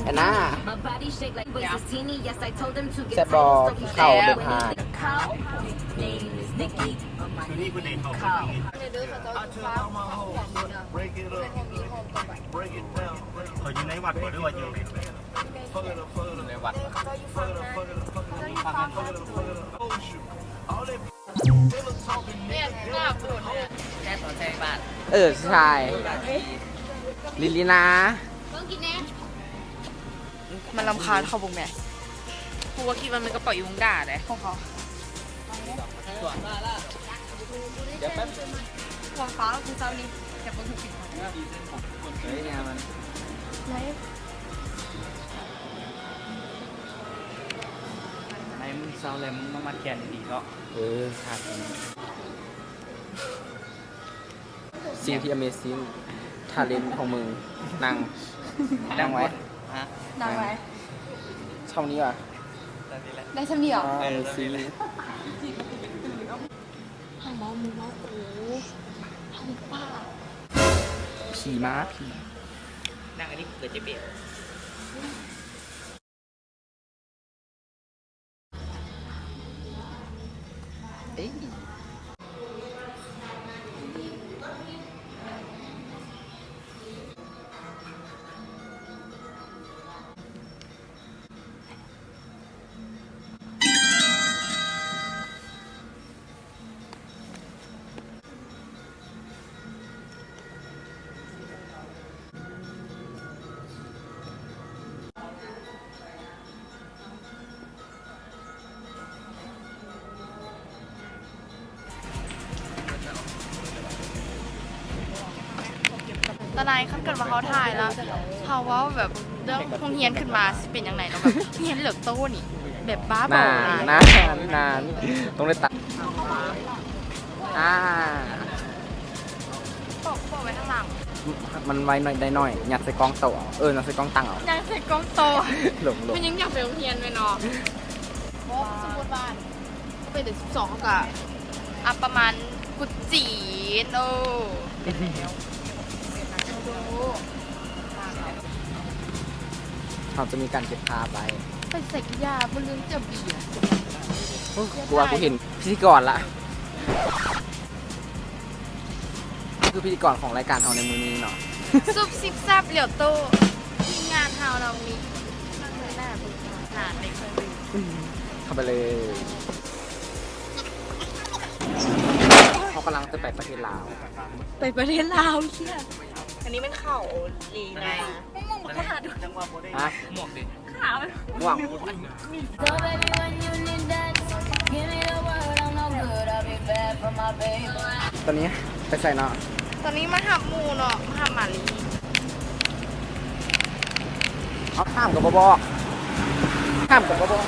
ແອນນາ ແຊບບໍ່? ເຂົ້າແບບຫາ ເຂົາຢູ່ໃນວັດບໍ່ ຫຼືວ່າຢູ່ໃນ ໃນວັດ ເອີ ໃຊ່ ລິນລີນາ ເບິ່ງກິນແດ່ ມັນລຳຄານເຂົາເບິ່ງແມ້ ກູວ່າຄິດວ່າແມ່ນກະເປົາອີ່ວົງດາເດ້ ຂອງເຂົາ ຫົວຟ້າຄືເຊົ້ານີ້ ແຕ່ບໍ່ຖືກ ເອີຍ ຍາມັນ ໄລ ໄລ ມຶງເຊົາແລ້ວ ມຶງມາມັດແຂນດີໆເນາະ ເອີ ສາດ ສິ່ງທີ່ Amazing Talent ຂອງມຶງ ນັ່ງ ນັ່ງໄວ້ ນັ່ງໄວ້ ຊ່ອງນີ້ຫວາ ໄດ້ຊ່ຳນີ້ຫວາ Amazing ເຮົາເວົ້າ ມຶງເວົ້າ ໂອ້ ເຮົາປາກ ຜີມາ ຜີ ນັ່ງອັນນີ້ເປີດຈະເປັນ ເອີຍ ຕານາຍ ຄັນເກີດວ່າເຮົາຖ່າຍແລ້ວ ເຮົາເວົ້າແບບເລື່ອງໂຮງຮຽນຂຶ້ນມາຊິເປັນຈັ່ງໃດເນາະ ແບບຮຽນເລີກໂຕນີ້ ແບບບ້າບໍຫຼາຍ ນານ ນານ ຕ້ອງໄດ້ຕັດ ອ່າ ໂປະ ໂປະໄວ້ຂ້າງຫຼັງ ມັນໄວ້ໜ້ອຍໄດ້ໜ້ອຍ ຍັດໃສ່ກ້ອງໂຕເອົາ ເອີ ຍັດໃສ່ກ້ອງຕັ່ງເອົາ ຍັດໃສ່ກ້ອງໂຕ ຫຼົງໆ ມັນຍັງຢາກໄປໂຮງຮຽນແມ່ນບໍ່? ບໍ່ ສົມມຸດວ່າ ເປັນເດືອນສິບສອງ ເຮົາກະ ອ່ະ ປະມານກຸດຈີນ ໂອ້ ເຮົາຈະມີການເກັບພາບໄວ້ ໄປໃສກະຢ່າ ບໍ່ລືມເຈົ້າເບຍ ໂອ້ຍ ກູວ່າກູເຫັນພິທີກອນລະ ຄືພິທີກອນຂອງລາຍການເຮົາໃນມື້ນີ້ເນາະ ຊຸບຊິບແຊບຫຼຽວໂຕ້ ທີມງານເຮົາເນາະ ມີເບິ່ງໜ້າເບິ່ງຕາໃນເຄື່ອງດື່ມ ເຂົ້າໄປເລີຍ ເຮົາກຳລັງຈະໄປປະເທດລາວ ໄປປະເທດລາວ ເຄຍ ອັນນີ້ແມ່ນເຂົ້າລີນາ ມຶງ ມຶງບໍ່ຫາດູ ຮະ ໝວກດິ ຂາມັນ ໝວກ ຕອນນີ້ໄປໃສເນາະ? ຕອນນີ້ມາຮັບໝູ່ເນາະ ມາຮັບມາລີ ເອົາ ຖາມກໍບໍ່ບອກ ຖາມກໍບໍ່ບອກ.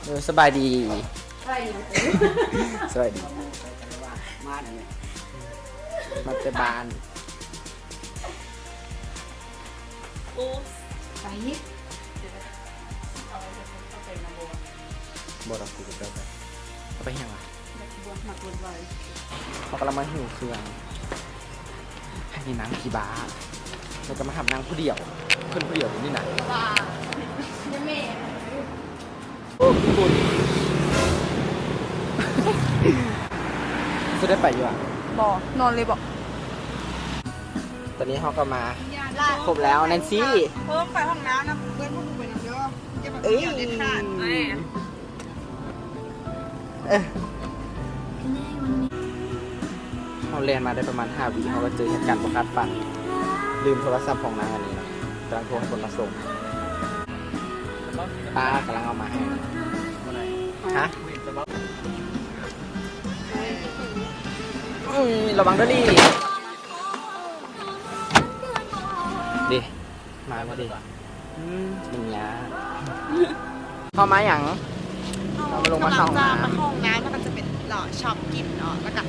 ເອີ ສະບາຍດີ ສະບາຍດີ ສະບາຍດີ ມາແຕ່ບ້ານ ໂອ້ ໄປ ບໍ່ດອກ ກູກໍເຈົ້າໄປ ເອົາໄປຫຍັງວະ? ເຮົາກຳລັງມາຫິ້ວເຄື່ອງ ໃຫ້ນາງຂີ້ບ້າ ແລ້ວກໍມາຮັບນາງຜູ້ດຽວ ເພິ່ນຜູ້ດຽວຢູ່ນີ້ນະ ຊິໄດ້ໄປຢູ່ຫວາ? ບໍ່ ນອນເລີຍບໍ? ຕອນນີ້ເຮົາກໍມາຄົບແລ້ວ ແນນຊີ ເອີ ໄປຫ້ອງນ້ຳນຳ ເພື່ອນພວກກູໄປນຳເດີ ຢ່າແບບ ເອີ ດຽວເດັດຂາດ ເອີ ເຮົາແລ່ນມາໄດ້ປະມານຫ້າວິ ເຮົາກໍເຈີເຫດການບໍ່ຄາດຝັນ ລືມໂທລະສັບຂອງນາງອັນນີ້ເນາະ ກຳລັງໂທໃຫ້ຄົນມາສົ່ງ ປ້າກຳລັງເອົາມາໃຫ້ ຮະ ອືມ ລະວັງເດີລີ້ ເດ ມາບໍ່ເດ ອືມ ເປັນຫຍັງ ເຮົາມາຫຍັງ? ເຮົາມາລົງມາເຂົ້າຫ້ອງນ້ຳ ເຮົາກຳລັງຈະມາເຂົ້າຫ້ອງນ້ຳ ແລ້ວກໍຈະເປັນ ເລາະ ຊັອບກິນເນາະ ແລ້ວກໍ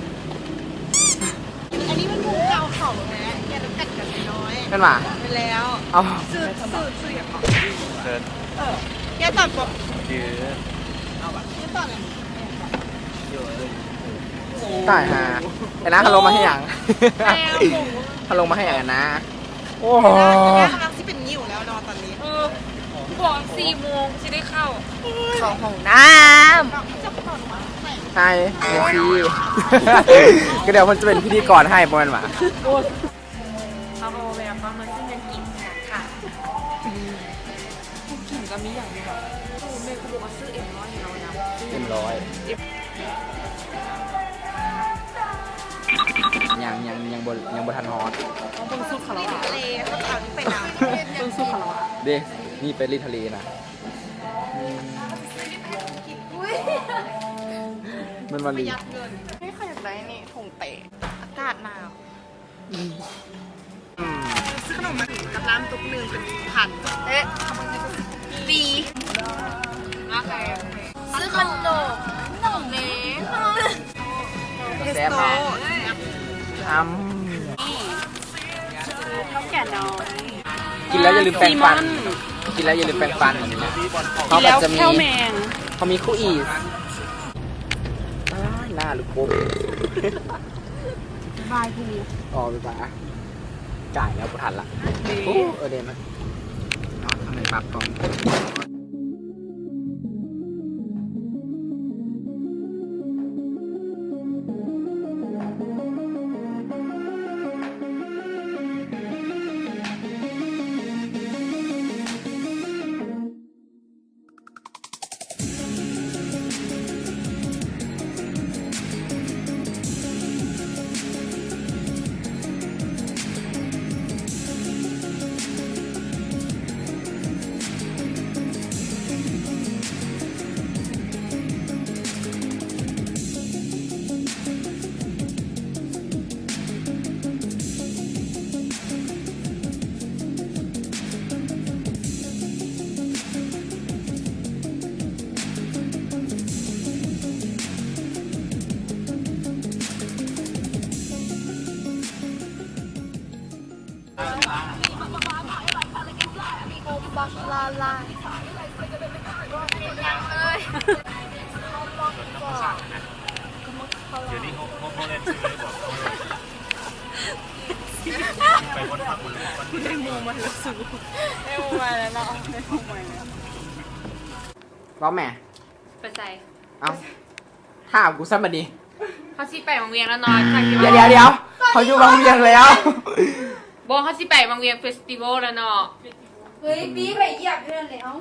ອັນນີ້ມັນໝູ່ເກົ່າເຂົາແຫຼະ ແກ່ນຳກັນກັນນ້ອຍ ແມ່ນຫວາ? ແມ່ນແລ້ວ ເອົ້າ ຊື່ ຊື່ ຊື່ຫຍັງເກາະ? ເຊີນ ເອີ ແກ່ຕອນບໍ່ ຈື່ ເອົາຫວາ ແກ່ຕອນນັ້ນ ຕາຍຫ່າ ໄອ້ນາ ເຮົາລົງມາເຮັດຫຍັງ? ເຮົາລົງມາເຮັດຫຍັງນະ? ໂອ້ ກຳລັງຊິເປັນງິ້ວແລ້ວເນາະຕອນນີ້. ເອີ ບອກສີ່ໂມງຊິໄດ້ເຂົ້າ ເຂົ້າຫ້ອງນ້ຳ. ໃຫ້ ເມຊີ ກໍດຽວເພິ່ນຈະເປັນພິທີກອນໃຫ້ ບໍ່ແມ່ນຫວາ? ເຮົາກໍແບບວ່າມາຊື້ຫຍັງກິນກັນຄ່ະ. ກິນກໍມີຫຍັງຢູ່ແບບ ແມ່ກູບອກວ່າຊື້ເອັມຮ້ອຍໃຫ້ເຮົານຳ. ເອັມຮ້ອຍ ຍັງ ຍັງ ຍັງບໍ່ ຍັງບໍ່ທັນຮອດ. ເບິ່ງຊຸດເຂົາແລ້ວຫວາ? ເບິ່ງຊຸດເຂົາແລ້ວຫວາ? ເດ້ ນີ້ໄປຫຼິ້ນທະເລນະ. ມັນວ່າລີ ເຮີ້ຍ ຂ້ອຍຢາກໄດ້ນີ້ ຖົງແຕະ ອາກາດໜາວ. ອືມ ຊື້ຂະໜົມມາ ກັບນ້ຳຕຸກໜຶ່ງເປັນພັນ. ເອະ ຟຣີ. ໂອເຄ ຊື້ຂະໜົມ ຂະໜົມເດ້. ແຊບເນາະ. ອຳ ເຖົ້າແກ່ນ້ອຍ ກິນແລ້ວຢ່າລືມແປງຟັນ. ກິນແລ້ວຢ່າລືມແປງຟັນ. ກິນແລ້ວແຂ້ວແມງ. ເຂົາມີຄູອີສ. ອ້າຍ ໜ້າລູກກົບ. ບາຍ ພຸ້ນ. ອໍ ບາຍບາຍ. ອະ ຈ່າຍແລ້ວບໍ່ທັນລະ. ໂອ້ ເອີ ເດ ມາ ເອົາທາງໃນປັບກ່ອນ. ບັກລາລາ ເປັນຫຍັງເອີຍ? ດຽວນີ້ເຮົາ ເຮົາ ເຮົາແລ່ນຊື່ໄດ້ບໍ່? ໄປບ່ອນພັກໝົດເລີຍ. ໄດ້ໝູ່ໃໝ່ແລ້ວສູ ໄດ້ໝູ່ໃໝ່ແລ້ວເນາະ ໄດ້ໝູ່ໃໝ່ແລ້ວ. ເວົ້າແໝ່. ໄປໃສ? ເອົ້າ ຖາມກູຊ້ຳບັດນີ້. ເຮົາຊິໄປວັງວຽງແລ້ວເນາະ. ດຽວ ດຽວ ດຽວ ເຮົາຢູ່ວັງວຽງແລ້ວ. ບໍ່ ເຮົາຊິໄປວັງວຽງເຟສຕິວອລແລ້ວເນາະ. ເຮີ້ຍ ປີ້ໄປຢຽບຢູ່ນັ້ນແຫຼະ. ເອົ້າ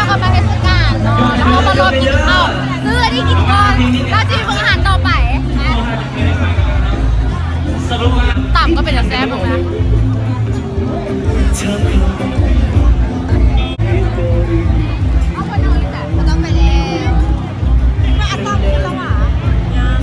ເຮົາກຳລັງເຮັດສະການເນາະ ແລ້ວເຮົາມາລໍກິນເຂົ້າ ຊື້ອັນນີ້ກິນກ່ອນ ແລ້ວຈະໄປເບິ່ງອາຫານຕໍ່ໄປ. ຕຳກໍເປັນຕາແຊບນະ. ເອົາຄົນເອົາອີກແຫຼະ ບໍ່ຕ້ອງໄປແລ້ວ. ວ່າອາຕ້ອມຂຶ້ນແລ້ວຫວາ? ຍັງ.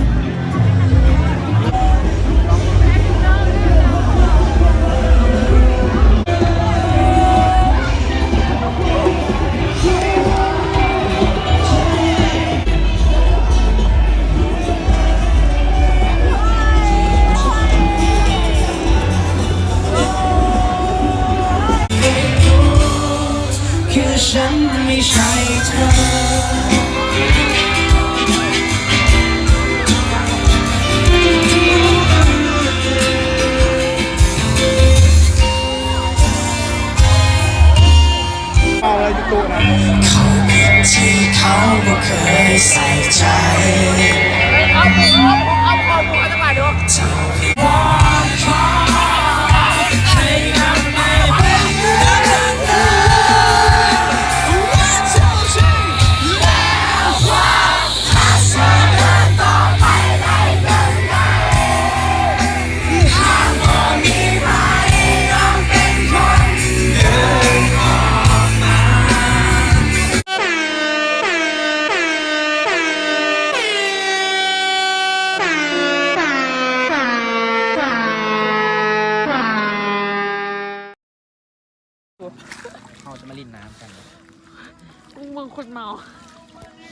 ຄົນເມົາ.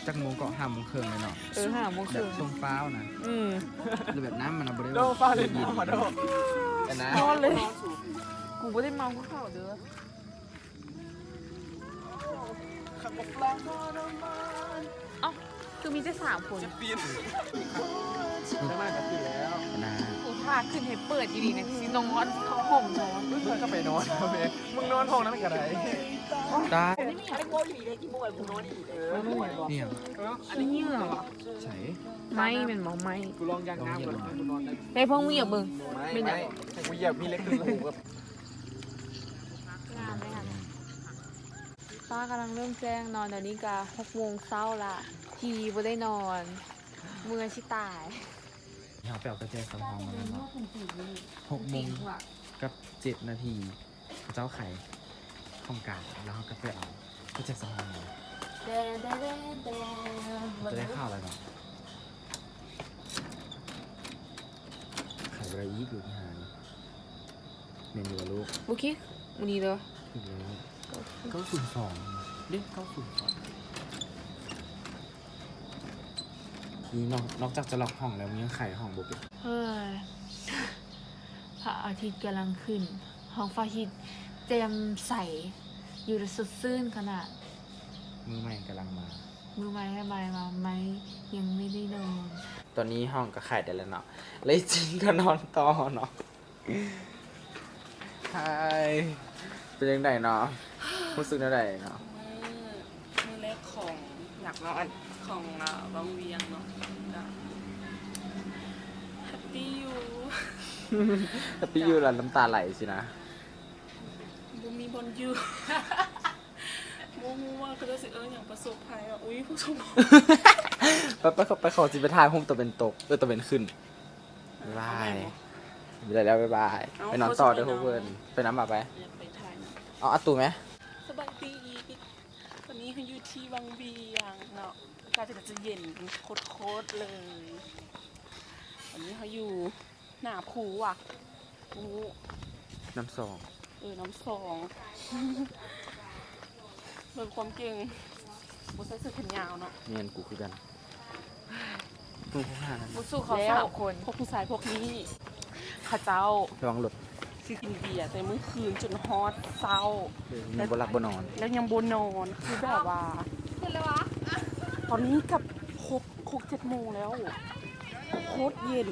ຈັກໂມງເກາະ? ຫ້າໂມງເຄິ່ງເລີຍເນາະ. ເອີ ຫ້າໂມງເຄິ່ງ ແບບຊ່ວງຟ້າວນະ. ອືມ ແຕ່ແບບນ້ຳມັນນະບໍ່ໄດ້ ໂດຟ້າວເລີຍ ເຢັນ ນອນມາໂດ ແຕ່ນ້ຳ ນອນເລີຍ. ກູບໍ່ໄດ້ເມົາຄືເຂົາເດີ. ເອົ້າ ຄືມີແຕ່ສາມຄົນ. ນະ ກູຖ້າຂຶ້ນໃຫ້ເປີດອີ່ຫຼີນະ ຊິນອນຫ້ອງນອນ. ມຶງກໍໄປນອນເອົາແມ ມຶງນອນຫ້ອງນັ້ນກໍໄດ້. ຕາຍ ເອີ ນີ້ຫຍັງ? ອັນນີ້ເຫື່ອຫວາ? ໃສ? ໄມ້ແມ່ນບໍ່? ໄມ້ ກູລອງຢາກນ້ຳກ່ອນ ກູນອນໄດ້. ໄດ້ ເພິ່ງຢຽບເບິ່ງ. ແມ່ນຫຍັງ? ໃຫ້ກູຢຽບມີເລັກຂຶ້ນຫູ. ງາມເລີຍ. ຟ້າກຳລັງເລີ່ມແຈ້ງເນາະ ດຽວນີ້ກະຫົກໂມງເຊົ້າລະ ທີ່ບໍ່ໄດ້ນອນ ເມື່ອຍຊິຕາຍ. ເຮົາໄປເອົາກະແຈສຳຮອງມາແລ້ວເນາະ ຫົກໂມງກັບເຈັດນາທີ ເຂົາເຈົ້າໄຂຂອງການ ແລ້ວເຮົາກະໄປເອົາກະແຈສຳຮອງມາ. ແດ ແດ ແດ ແດ ຈະໄດ້ຂ່າວແລ້ວເນາະ. ໄຂບໍ່ໄດ້ອີກ ລູກຫານີ້. ແມ່ນຢູ່ບໍ່ລູກ? ບໍ່ຄິດມື້ນີ້ເດີ. ຖືກແລ້ວ ເກົ້າສູນສອງເດ້ ເກົ້າສູນສອງ. ນີ້ນອກ ນອກຈາກຈະລັອກຫ້ອງແລ້ວ ຍັງໄຂຫ້ອງບໍ່ເປັນ. ເຮີ້ຍ ພະອາທິດກຳລັງຂຶ້ນ ທ້ອງຟ້າທີ່ແຈ່ມໃສຢູ່ ແລະ ສົດຊື່ນຂະໜາດ. ມື້ໃໝ່ກຳລັງມາ ມື້ໃໝ່ໃຫ້ໃໝ່ວ່າໃໝ່ຍັງໄມ່ໄດ້ນອນ. ຕອນນີ້ຫ້ອງກໍໄຂໄດ້ແລ້ວເນາະ ແລ້ວຈິງກໍນອນຕໍ່ເນາະ. ຮາຍ ເປັນຈັ່ງໃດເນາະ? ຮູ້ສຶກແນວໃດເນາະ? ມື້ ມື້ແລກຂອງ ຢາກນອນ ຂອງ ເອີ ວັງວຽງເນາະ ກະແຮັບປີ້ຢູ່ ແຮັບປີ້ຢູ່ລະນ້ຳຕາໄຫຼຊີ້ນະ. ບໍ່ມີບ່ອນຢູ່ ບໍ່ຮູ້ວ່າເຂົາເຈົ້າຊິເອີ້ນຫຍັງ ປະສົບໄພວ່າ ອຸ້ຍ ປະສົບໄພ. ໄປ ໄປ ໄປ ເຂົາຊິໄປຖ່າຍຮູບຕາເວັນຕົກ ເອີ ຕາເວັນຂຶ້ນ. ບາຍບາຍ ໄປແລ້ວ ບາຍບາຍ. ເອົ້າ ໄປນອນຕໍ່ເດີພວກເພິ່ນ. ໄປນຳບາ ໄປ ເອົາອາຕູແມ. ສະບາຍດີ ຕອນນີ້ເຮົາຢູ່ທີ່ວັງວຽງເນາະ ອາກາດກະຈະເຢັນໂຄດໆເລີຍ. ຕອນນີ້ເຮົາຢູ່ໜ້າພູຫວາ ພູນ້ຳຊອງ. ເອີ ນ້ຳຊອງ ເບິ່ງຄວາມເກັ່ງ ບໍ່ໃສ່ເສື້ອແຂນຍາວເນາະ. ແມ່ນ ກູຄືກັນ. ບໍ່ສູ້ເຂົາສາມຄົນ ພວກຜູ້ຊາຍພວກນີ້ ເຂົາເຈົ້າ ລະວັງລົດ ຊິກິນເບຍແຕ່ມື້ຄືນຈົນຮອດເຊົ້າ ເອີ ຍັງບໍ່ຫຼັບບໍ່ນອນ ແລ້ວຍັງບໍ່ນອນ ຄືແບບວ່າ ຕອນນີ້ກັບຫົກ ຫົກເຈັດໂມງແລ້ວ ໂຄດເຢັນ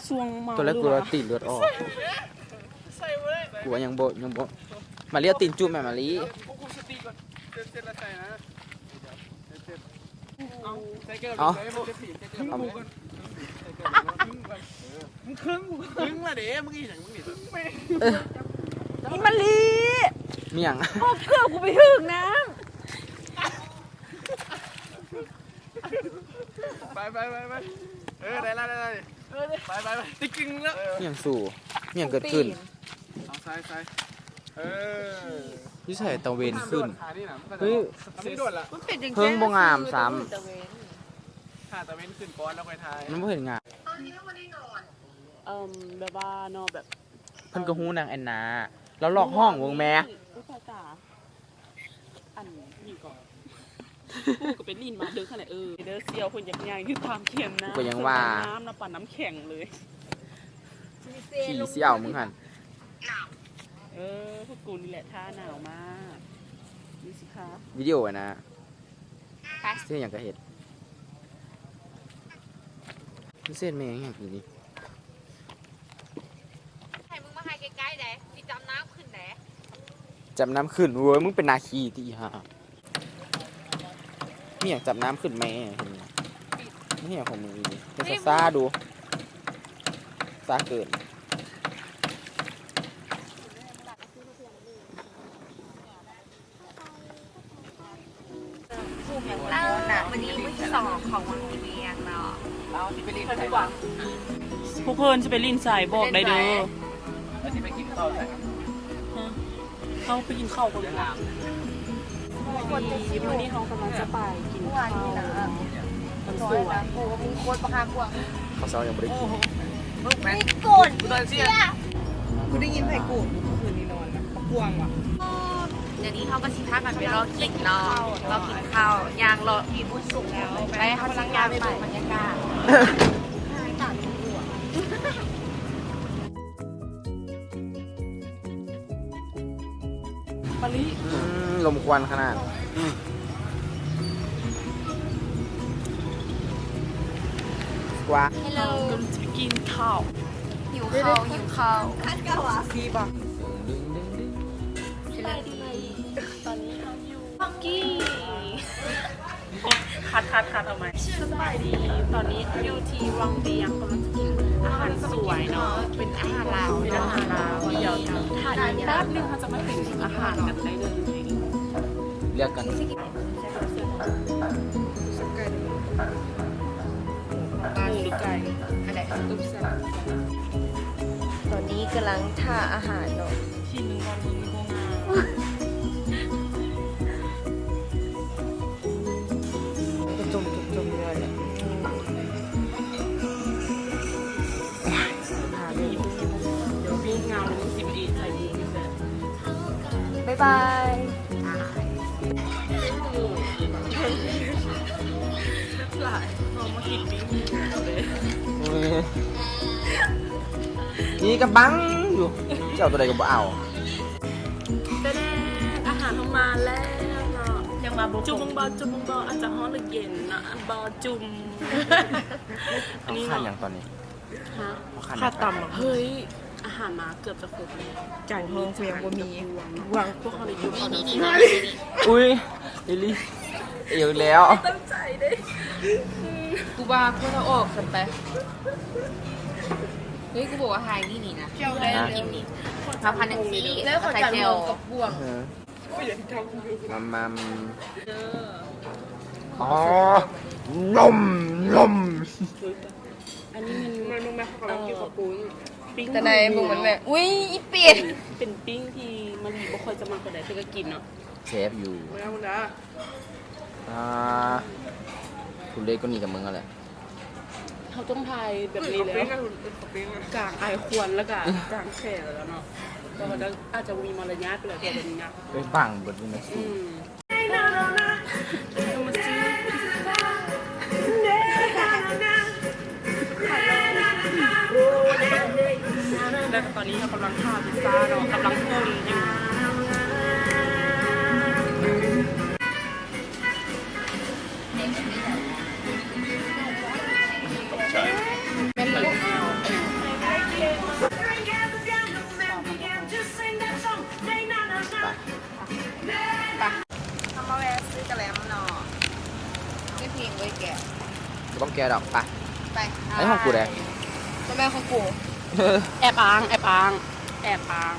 ຊ່ວງເມົາ. ຕອນແລກກູວ່າຕີນເລືອດອອກ ກູວ່າຍັງບໍ່ ຍັງບໍ່. ມາລີ ເອົາຕີນຈຸ້ມແມ່ ມາລີ. ເອົາ ເອົາ ມຶງຄຶ້ງ ມຶງຄຶ້ງລະເດ້ ມຶງອີ່ຫຍັງ ມຶງນີ້ ອີ່ມາລີ. ມີຫຍັງ? ເອົາເກືອບກູໄປຖືກນ້ຳ. ໄປ ໄປ ໄປ ໄປ. ເອີ ໄດ້ລະ ໄດ້ລະ. ເອີ ໄປ ໄປ ໄປ. ຕິກຶງລະ. ເອີ ອີ່ຫຍັງສູ? ມີຫຍັງເກີດຂຶ້ນ? ເອົາ ໃສ່ ໃສ່. ເອີ ຢູ່ໃສ? ຕາເວັນຂຶ້ນ. ເຮີ້ຍ ມັນເປັນຈັ່ງຊີ້ ເພິ່ງບໍ່ງາມຊ້ຳ. ຖ້າຕາເວັນຂຶ້ນກ່ອນແລ້ວຄ່ອຍຖ່າຍ. ມັນບໍ່ເຫັນງາມ. ເອີ ແບບວ່າເນາະ ແບບ ເພິ່ນກໍຮູ້ນາງແອນນາ ລາວຫຼອກຫ້ອງເບິ່ງແມ. ອຸ້ຍ ຕາຍຕາ. ອັນນີ້ກໍ ກູກໍໄປຫຼິ້ນມາເດີ ຂະໜາດ ເອີ ເດີ ສ່ຽວເພິ່ນຢາກຍ່າງຢູ່ຕາມຄຽງນ້ຳ ກູກໍຍັງວ່າ ນ້ຳນະປານນ້ຳແຂງເລີຍ. ຜີຊິເອົາມຶງຫັ້ນ. ເອີ ພວກກູນີ້ແຫຼະ ທ່າໜາວມາກ. ນີ້ຊິພາ ວິດີໂອໄວ້ນະ. ໄປ ຊິເຮັດຫຍັງກໍເຮັດ. ພິເສດແມ່ງຫຍັງອີ່ນີ້? ໃຫ້ມຶງມາຖ່າຍໃກ້ໆໃດ໋ ຊິຈັບນ້ຳຂຶ້ນໃດ໋. ຈັບນ້ຳຂຶ້ນ ໂອ້ຍ ມຶງເປັນນາຄີຕິອີຫ່າ. ມີຫຍັງຈັບນ້ຳຂຶ້ນແມ່ ມີຫຍັງຂອງມຶງອີ່ນີ້? ເຮັດຊ້າໆດູ ຊ້າເກີນ. ເຮົານະ ມື້ນີ້ມື້ທີສອງຂອງວັງວຽງເນາະ. ພວກເພິ່ນຊິໄປຫຼິ້ນໃສ ບອກໄດ້ເດີ. ເຮົາໄປກິນເຂົ້າກ່ອນດີກວ່າ. ມື້ນີ້ເຮົາກຳລັງຈະໄປກິນເຂົ້າ ເຂົ້າເຊົ້າຍັງບໍ່ໄດ້ກິນ. ມີໂກນ ກູໄດ້ຍິນໃຜໂກນກູເມື່ອຄືນນີ້ນອນນະ ບັກກວາງຫວາ. ດຽວນີ້ເຮົາກໍຊິພາກັນໄປເລາະກິນເນາະ ເລາະກິນເຂົ້າ ຍ່າງເລາະ ໄປ ເຮົາຊິຍ່າງໄປເບິ່ງບັນຍາກາດ. ມະລິ ອືມ ລົມຄວັນຂະໜາດ. ກວ່າ ເຮົໂລ ເຮົໂລ ກິນເຂົ້າ ຫິວເຂົ້າ ຫິວເຂົ້າ. ດີບໍ່? ສະບາຍດີ ຕອນນີ້ເຮົາຢູ່ ວອງກີ ຄັດ ຄັດ ຄັດ ເອົາໃໝ່. ສະບາຍດີ ຕອນນີ້ຢູ່ທີ່ວັງວຽງ ກຳລັງຈະກິນອາຫານສວຍເນາະ ເປັນອາຫານລາວ ເປັນອາຫານລາວ. ດຽວຖ້າອີກແປັບໜຶ່ງ ເຮົາຈະມາເປັນອາຫານກັນໄດ້ເລີຍ. ເລືອກກັນ ໝູ ຫຼື ໄກ່? ອັນໃດ? ຕອນນີ້ກຳລັງຖ້າອາຫານເນາະ. ທີ່ໜຶ່ງວັນເບິ່ງມີໂຮງງານ ກະຈົມໆຢູ່ຫັ້ນແຫຼະ. ດຽວໂຮງງານສິບເອັດໃສ່ອີກ. ບາຍບາຍ. ຫຼາຍ ເຮົາມາກິນປີ້ງໝູເລີຍ. ໂອ້ຍ ນີ້ກະບັງຢູ່ ຊິເອົາໂຕໃດກະບໍ່ເອົາ. ແຕ່ແນ່ ອາຫານເຮົາມາແລ້ວເນາະ. ຍັງມາບໍ່ຄົບ. ຈຸ່ມເບິ່ງບໍ່ ຈຸ່ມເບິ່ງບໍ່ ອາດຈະຮ້ອນຫຼືເຢັນເນາະ. ບໍ່ຈຸ່ມ. ເຮົາຂາດຫຍັງຕອນນີ້? ຮະ? ເຮົາຂາດຫຍັງ? ຂາດຕຳ. ເຮີ້ຍ ອາຫານມາເກືອບຈະຄົບແລ້ວ. ຈານຮອງກະຍັງບໍ່ມີ. ຫວັງພວກເຮົາໄດ້ຢູ່ເຂົ້າເດີ. ອຸ້ຍ ອີ່ຫຼີ ອີກແລ້ວ. ຕັ້ງໃຈເດ້. ກູວ່າພວກເຮົາອອກຊັ້ນໄປ. ເຮີ້ຍ ກູບອກວ່າຫາຍນີ້ນີ້ນະ. ແຈ່ວໄດ້ ກິນນີ້ ເຮົາພັນໜຶ່ງສີ່ ແລ້ວເຂົາຈະລວມກັບບ່ວງ. ເອີ ມາມາມ. ອໍ ລົມ ລົມ. ອັນນີ້ແມ່ນ ແມ່ນ ແມ່ນ ເຂົາກຳລັງກິນເຂົ້າປຸ້ນ ປີ້ງ. ແຕ່ໃດເບິ່ງມັນແມ່ ອຸ້ຍ ອີເປັດ. ເປັນປີ້ງທີ່ມະລິບໍ່ຄ່ອຍຈະມັກປານໃດ ແຕ່ກະກິນເນາະ. ແຊບຢູ່. ມາແລ້ວ ອ່າ ທຸເລດກວ່ານີ້ກະມຶງຫັ້ນແຫຼະ. ເຮົາຕ້ອງຖ່າຍແບບນີ້ແລ້ວ ກາງອາຍຄວນ ແລ້ວກະກາງແຂນແລ້ວເນາະ. ແຕ່ວ່າອາດຈະບໍ່ມີມາລະຍາດປານໃດ ແຕ່ວ່າແບບນີ້ນະ ໄປບັງເບິດຢູ່ໃນສູນ. ອືມ ແລ້ວກະຕອນນີ້ເຮົາກຳລັງຖ້າພິຊຊ່າເນາະ ກຳລັງປຸງຢູ່. ເຮົາມາແວ່ຊື້ກະແລັມເນາະ. ນີ້ພິງເວີຍແກະ ບໍ່ຕ້ອງແກະດອກ. ໄປ ໄປ ອັນນີ້ຂອງກູເດ້. ບໍ່ແມ່ນຂອງກູ. ແອບອ້າງ ແອບອ້າງ ແອບອ້າງ.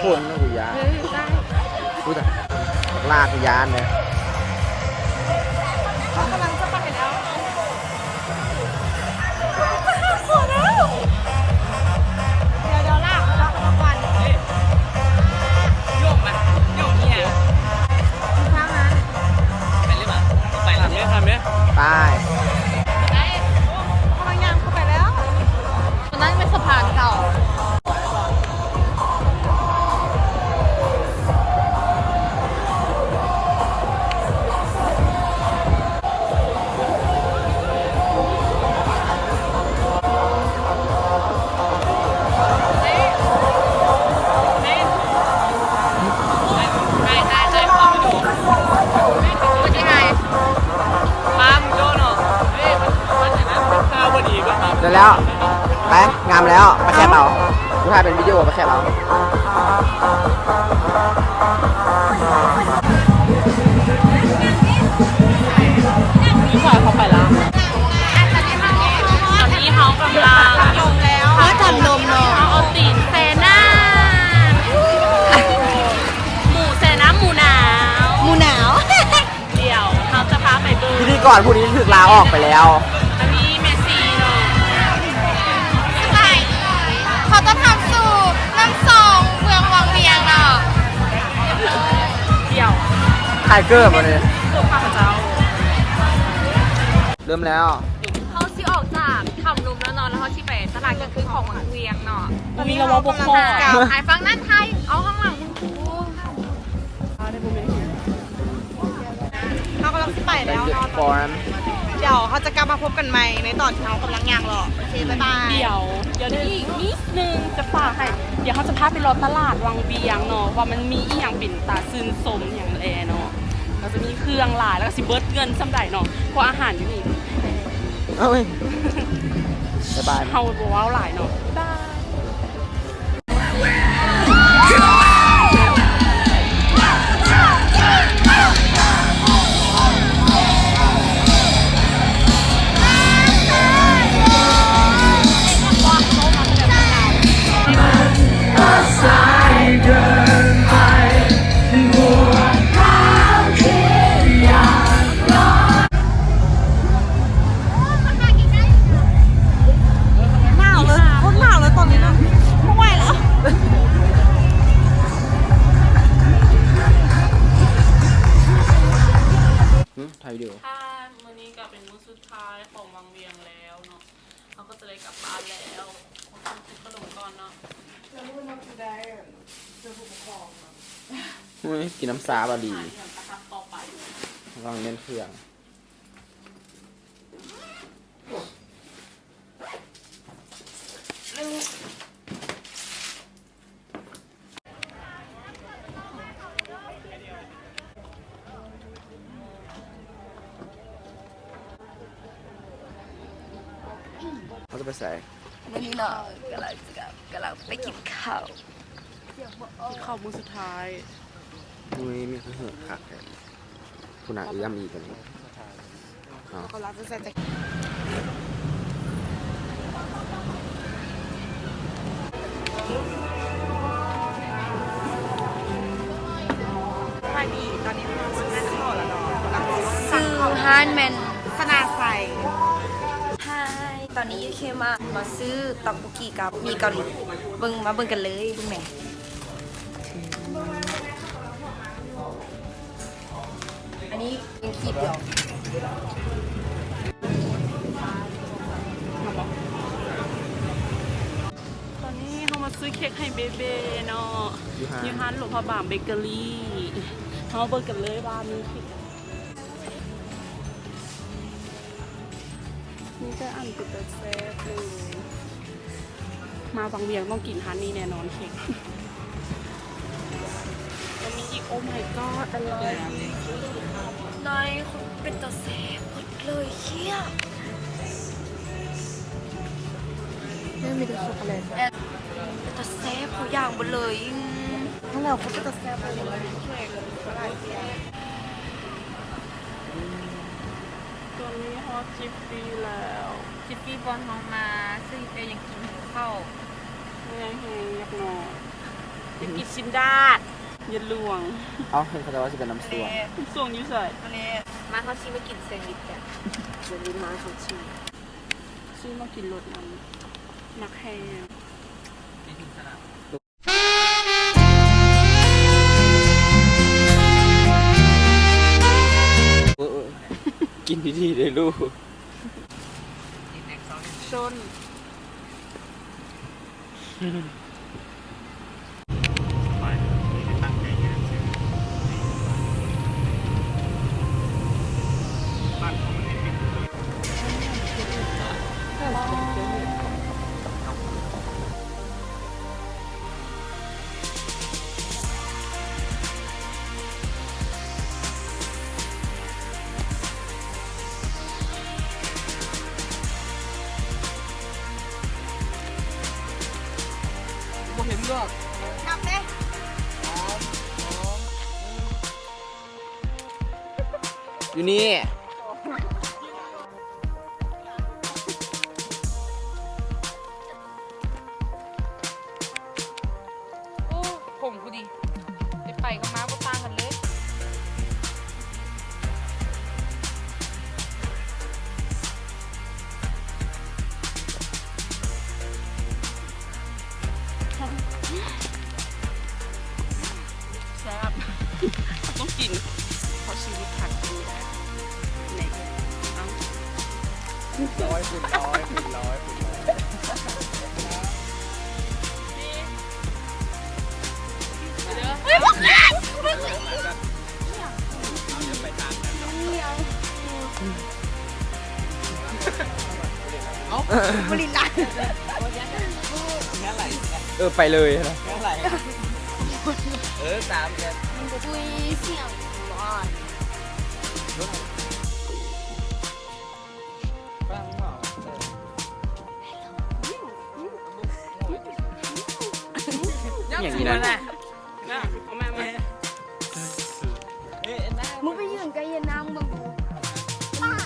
ຄົນນະກູຢ້ານ ເອີ ຕາຍ ກູຕາຍ ບັກຫຼ້າກູຢ້ານເລີຍ. ເຂົາກຳລັງຈະໄປແລ້ວ. ເຮົາຈະຫາຜົວແລ້ວ. ດຽວ ດຽວລາກເຂົາເຈົ້າໄປກ່ອນ. ໂຍກມາ ໂຍກເນຍ. ໄປເລີຍຫວາ? ໄປລະ. ໄປ ໄປ. ໄປ ກຳລັງຍ່າງເຂົ້າໄປແລ້ວ. ຕົງນັ້ນເປັນສະພານເກົ່າ. ໄດ້ແລ້ວ ໄປ ງາມແລ້ວ ໄປແຄບເອົາ. ກູຖ່າຍເປັນວິດີໂອ ໄປແຄບເອົາ. ນີ້ເຂົາເຂົ້າໄປລະ. ຕອນນີ້ເຮົາກຳລັງ ເຮົາທຳນົມເນາະ ເຮົາເອົາຕີນແຊ່ນ້ຳ. ໝູແຊ່ນ້ຳ ໝູໜາວ ໝູໜາວ. ດຽວເຮົາຈະພາໄປເບິ່ງ ພິທີກອນຜູ້ນີ້ຖືກລາອອກໄປແລ້ວ. ອັນນີ້ແມ່ຊີເນາະ. ສະບາຍດີ ຂໍຕ້ອນຮັບສູ່ນ້ຳຊອງເມືອງວັງວຽງເນາະ. ດຽວ ຖ່າຍເກີບອັນນີ້ ພວກຂ້າພະເຈົ້າ ເລີ່ມແລ້ວ. ເຮົາຊິອອກຈາກຖ້ຳລົມແລ້ວເນາະ ແລ້ວເຮົາຊິໄປຕະຫຼາດກາງຄືນຂອງວັງວຽງເນາະ. ຕອນນີ້ເຮົາກຳລັງຈະ ຖ່າຍຝັ່ງນັ້ນ ຖ່າຍ ເອົາຂ້າງຫຼັງມຶງ. ເຮົາກຳລັງຊິໄປແລ້ວເນາະ. ດຽວເຮົາຈະກັບມາພົບກັນໃໝ່ໃນຕອນທີ່ເຮົາກຳລັງຍ່າງເລາະ. ໂອເຄ ບາຍບາຍ. ດຽວ ດຽວອີກນິດໜຶ່ງຈະຝາກໃຫ້ ດຽວເຮົາຈະພາໄປເລາະຕະຫຼາດວັງວຽງເນາະ ວ່າມັນມີອີ່ຫຍັງເປັນຕາຊື່ນຊົມຫຍັງແລເນາະ. ກໍຈະມີເຄື່ອງຫຼາຍ ແລ້ວກໍຊິເບິດເງິນສ່ຳໃດເນາະ ເພາະອາຫານຢູ່ນີ້. ເອົາເວີຍ ບາຍບາຍ. ເຮົາບໍ່ເວົ້າຫຼາຍເນາະ. ບາຍບາຍ. ໜາວເລີຍ ໂຄດໜາວເລີຍຕອນນີ້ນະ ບໍ່ໄຫວແລ້ວ. ຫືມ ຖ່າຍວິດີໂອ. ຄ່ະ ມື້ນີ້ກໍເປັນມື້ສຸດທ້າຍຂອງວັງວຽງແລ້ວເນາະ ເຮົາກໍຈະໄດ້ກັບບ້ານແລ້ວ. ຂໍກິນຂະໜົມກ່ອນເນາະ. ໂອ້ຍ ກິນນ້ຳຊາບໍ່ດີ. ຫາເລື່ອງກະທັບຕໍ່ໄປ ລອງແມ່ນເຄື່ອງ. ເຮົາຈະໄປໃສ? ມື້ນີ້ເນາະ ກຳລັງຈະ ກຳລັງໄປກິນເຂົ້າ ກິນເຂົ້າມື້ສຸດທ້າຍ. ມື້ນີ້ມີຄືເຫີກຄັກແທ້. ຜູ້ນາງເອື້ອມອີກ ຕອນນີ້ເຮົາກຳລັງຈະໃສ່ແຈັກ ສະບາຍດີ ຕອນນີ້ເຮົາມາຊື້ເຂົ້າແລ້ວເນາະ ແລ້ວກໍສັ່ງເຂົ້າ ຊື່ຮ້ານແມ່ນ ຊະນາໄຊ. ຮາຍ ຕອນນີ້ຢູເຄມາ ມາຊື້ຕັອກໂບກີກັບໝີ່ເກົາຫຼີ ເບິ່ງ ມາເບິ່ງກັນເລີຍ ເບິ່ງແໝ່. ອັນນີ້ເປັນຂີດດຽວ. ຕອນນີ້ເຮົາມາຊື້ເຄັກໃຫ້ເບເບເນາະ ຢູ່ຮ້ານ ຢູ່ຮ້ານຫຼວງພະບາງເບເກີຣີ. ເຮົາມາເບິ່ງກັນເລີຍວ່າມີເຄັກ ມີແຕ່ອັນເປັນຕາແຊບເລີຍ. ມາວັງວຽງຕ້ອງກິນຮ້ານນີ້ແນ່ນອນ ເຄັກ. ແລ້ວມີອີກ Oh my god ອະໄລ ນາຍ ເປັນຕາແຊບເບິດເລີຍ ເຄັກ. ເອີ ມີແຕ່ຊັອກໂກແລັດ ເປັນຕາແຊບ ເຂົາຢ່າງເບິດເລີຍ. ອືມ ນັ້ນແຫຼະ ເຂົາເປັນຕາແຊບເລີຍ ເຄັກ. ຕອນນີ້ຮອດຈິບຟຣີແລ້ວ. ຈິບຟຣີບ່ອນເຮົາມາຊື້ແຕ່ຫຍັງກິນ ຫິວເຂົ້າ. ແມ່ນ ຫິວ ຢາກນອນ ຢາກກິນຊີ້ນດາດ ເຢັນຫຼວງ. ເອົ້າ ເຫັນເຂົາເຈົ້າວ່າຊິໄປນ້ຳສ້ວງ. ນ້ຳສ້ວງຢູ່ໃສ? ມາເຮົາຊິມາກິນແຊນວິດກັນ. ຢ່າລືມມາເຂົ້າຈີ່ ຊື້ມາກິນໂລດ ມັນມັກແຮງ. ເອີ ເອີ ກິນດີໆເດີ້ລູກ. ຊົນ. ບໍ່ເຫັນເລືອກ ນັບເດ້ ສາມ ສອງ ໜຶ່ງ ຢູ່ນີ້. ໂອ້ ຜົມຜູ້ດີ ໄປກັບມາບໍ່ຕ່າງກັນເລີຍ. ແຊບ ຕ້ອງກິນ ເພາະຊີວິດຂາດບໍ່ໄດ້. ນີ້ ເອົາ. ຮ້ອຍຄູນຮ້ອຍຄູນຮ້ອຍຄູນຮ້ອຍ ເອົາ ບໍລິລາ ເອີ ໄປເລີຍນະ ເອີ ສາມເດືອນ ຫຍັງນີ້ນະ ມຶງໄປຢືນໃກ້ເຢັນນ້ຳເບິ່ງ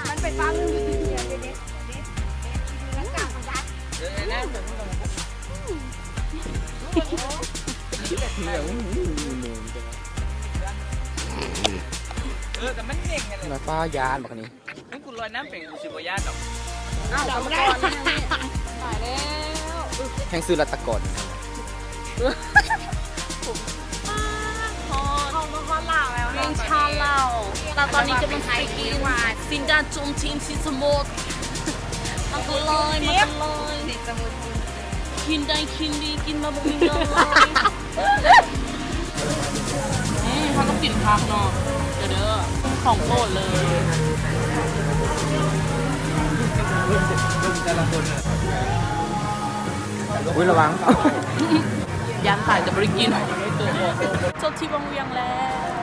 ມັນໄປປາກເລື່ອງເດ ເດັດ ເດັດ ເດັດ ເດັດ ເດັດ ເດັດ ເດັດ ເດັດ ເດັດ ເອີ ແຕ່ມັນເກັ່ງຫັ້ນແຫຼະ ແລ້ວປ້າຢ້ານບັກນີ້ ເອີ ກູລອຍນ້ຳເປັນ ກູຊິບໍ່ຢ້ານດອກ ອ້າວ ກຳມະກອນ ຕາຍແລ້ວ ແຮ່ງຊື່ລັດຕະກອນ ຮອດ ເຮົາມາຮອດລາວແລ້ວ ເມືອງຊາລາວ ແລ້ວຕອນນີ້ກຳລັງໄປກິນ ຊິນດາ ຈຸມ ທີມ ສີສະໝຸດ ມາກັນເລີຍ ມາກັນເລີຍ ສີສະໝຸດ ກິນໄດ້ກິນດີ ກິນແບບບໍ່ມີເງິນເລີຍ ອືມ ເຮົາຕ້ອງກິນຜັກເນາະ ເດີ ຂອງໂປດເລີຍ ອຸ້ຍ ລະວັງ ຢ້ານຕາຍແຕ່ບໍ່ໄດ້ກິນ ຈົບທີ່ວັງວຽງແລ້ວ.